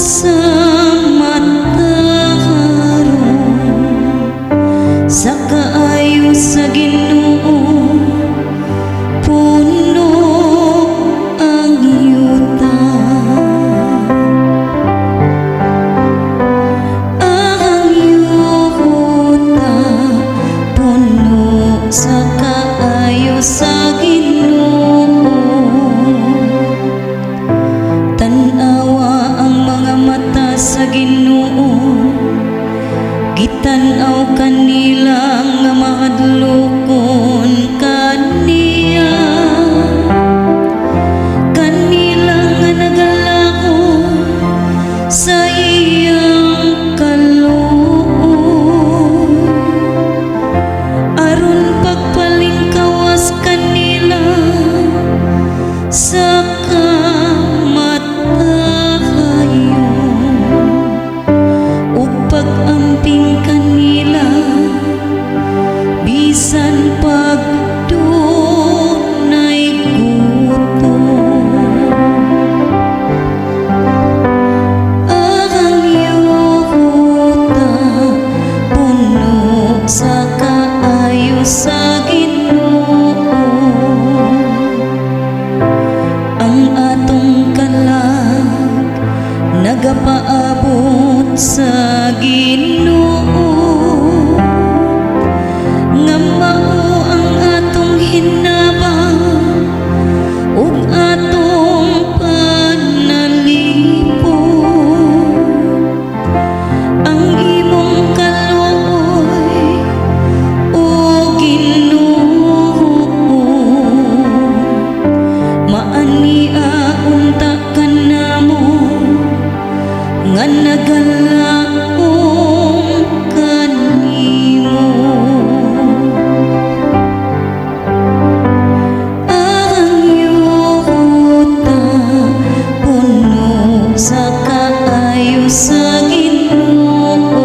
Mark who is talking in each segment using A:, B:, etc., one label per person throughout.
A: Sa matarong. Sa kaayo sa Ginoo puno ang yuta. Ang yuta puno sa kaayo sa Ginoo. Tan-awa ang mga mata sa Ginoo, gitan-aw kanila nga mahadlokon kaniya, kanila nga nagalakaw sa iyang kaluoy, aron pagpalingkawas kanila sa kamatayon ug pag-amping kanila bisan pag dunay gutom. Ang yuta puno sa kaayo sa Ginoo. Ang atong kalag nagapaabot sa Ginoo, nga mao ang atong hinabang ug atong panalipon. Ang imong kaluoy, o Ginoo, maania unta kanamo nga nagalaom kanimo. Ang yuta puno sa kaayo sa Ginoo.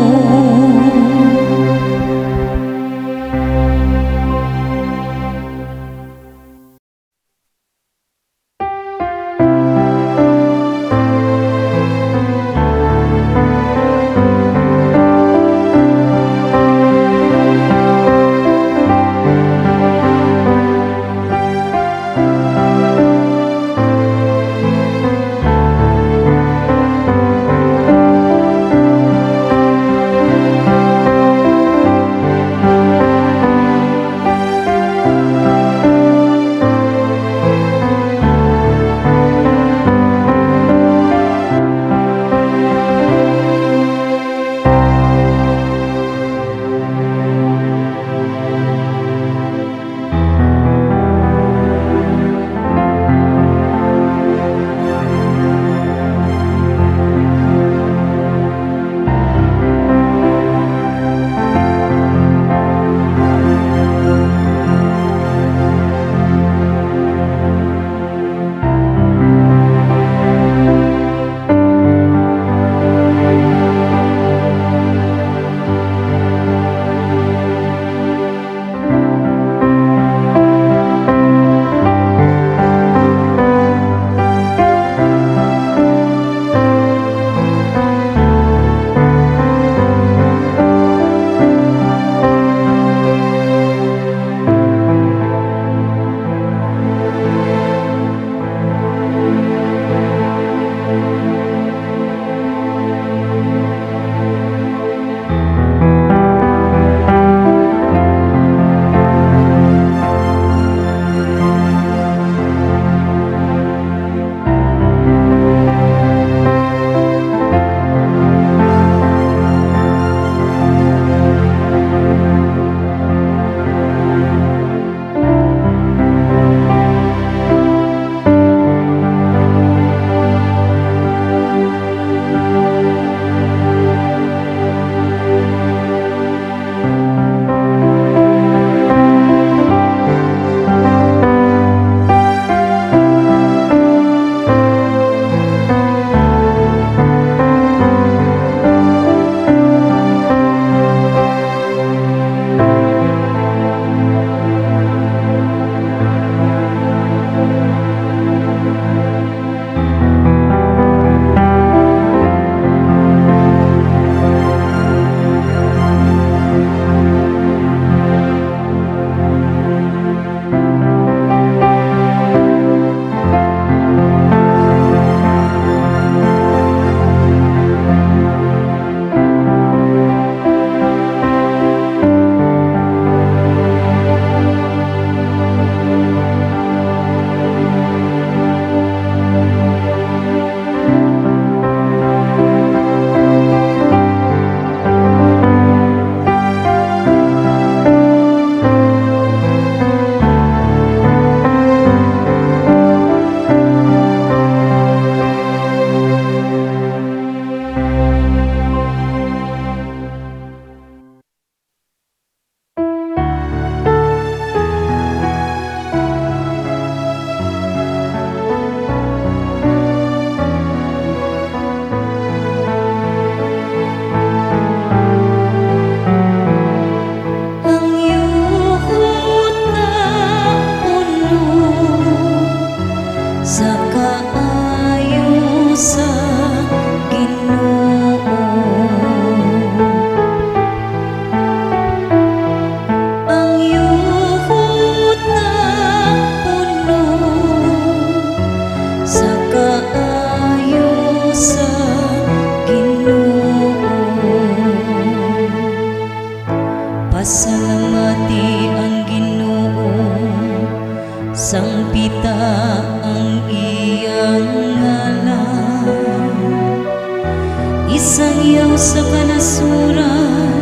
A: Isangyaw sa kanasuran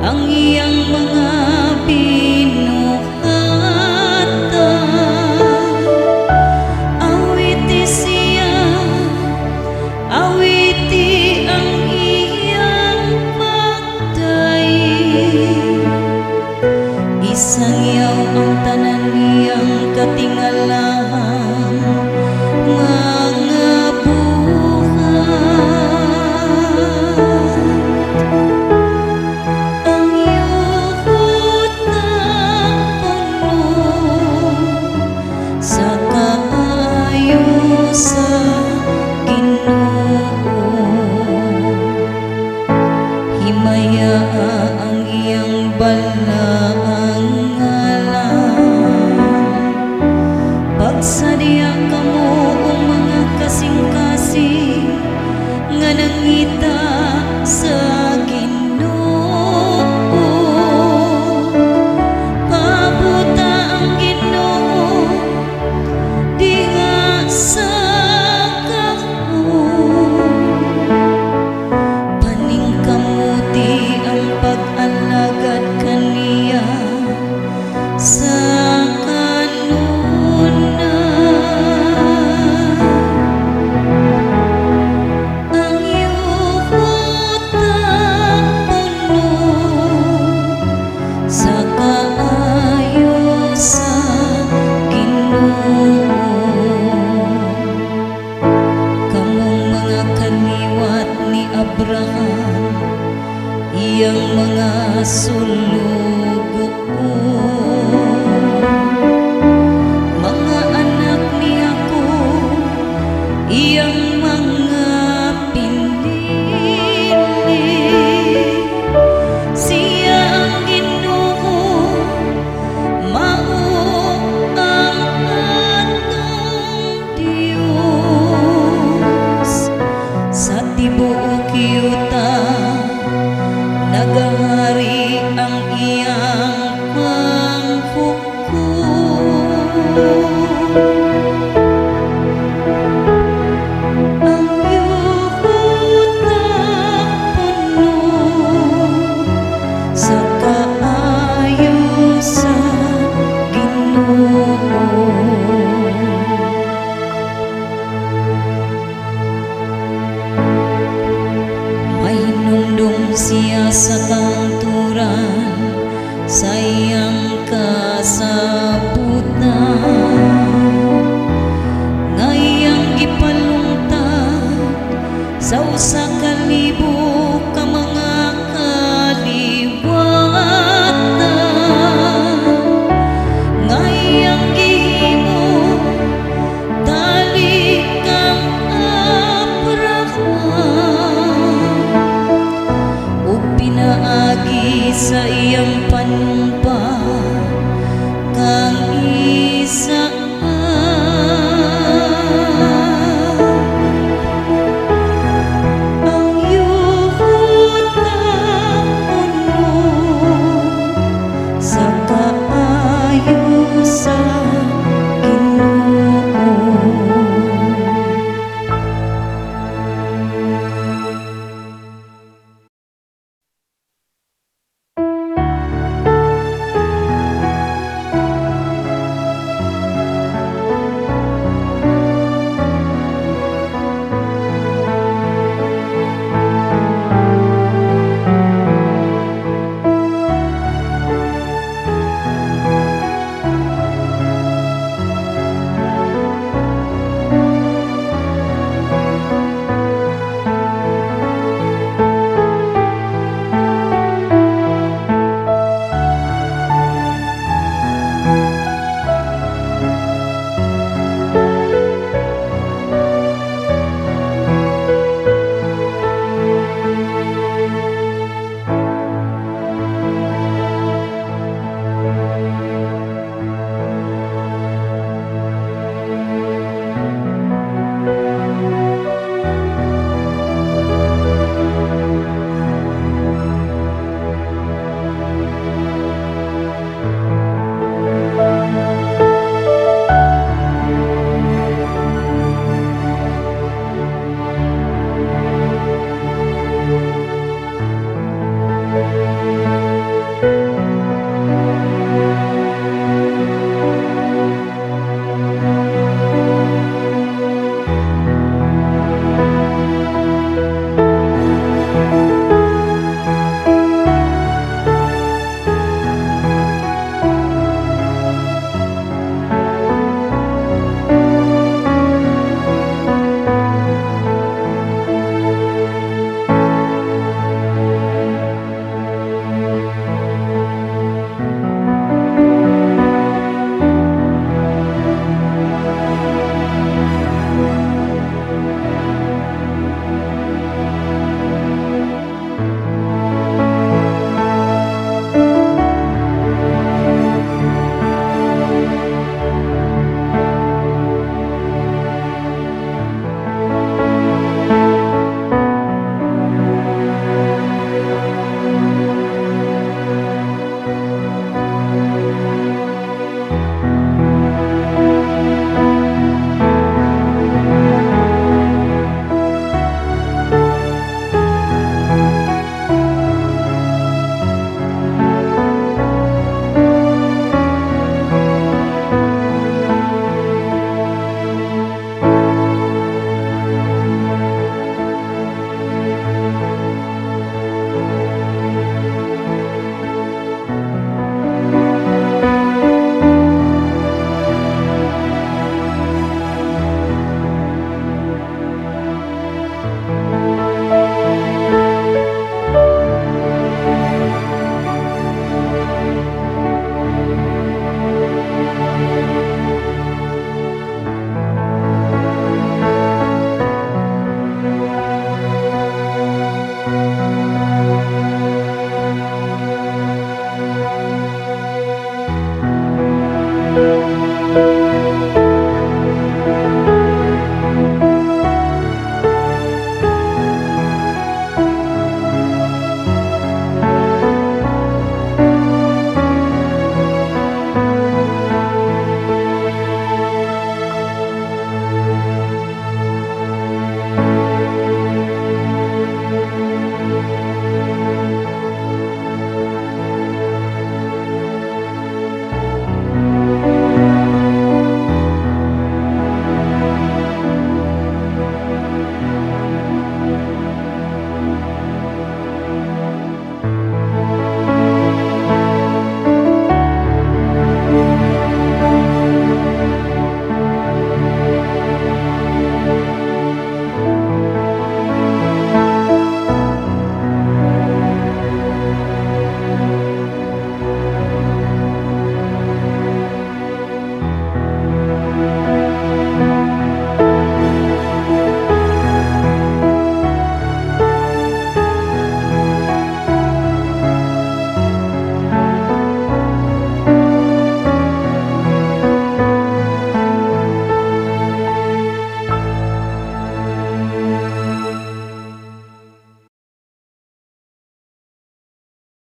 A: ang iyang mga binuhatan. Awiti siya, awiti ang iyang pagdaig. Isangyaw ang tanan niyang katingalahang mga buhat. Ang yuta puno sa kaayo sa Ginoo. Himaya ang iyang balaang ngalan. Pagsadya kamo o mga kasing-kasing nga nangita sa Ginoo. Pabuta ang Ginoo diha sa gahom. Paningkamuti ang pag-alagad kaniya sa kanunay. Ang yuta puno sa kaayo sa Ginoo. Kamong mga kaliwat ni Abraham, iyang mga sulugoon, mga anak ni Jacob, iyang mga pinili. Siya ang Ginoo, mao ang atong Dios. Sa tibuok yuta nagahari ang iyang panghukom. Ang yuta puno sa kaayo sa Ginoo. Mahinumdum siya sa kahangturan sa iyang kasabutan nga iyang gipalungtad sa 1,000 ka mga kaliwatan nga iyang gihimo tali kang Abraham ug pinaagi sa iyang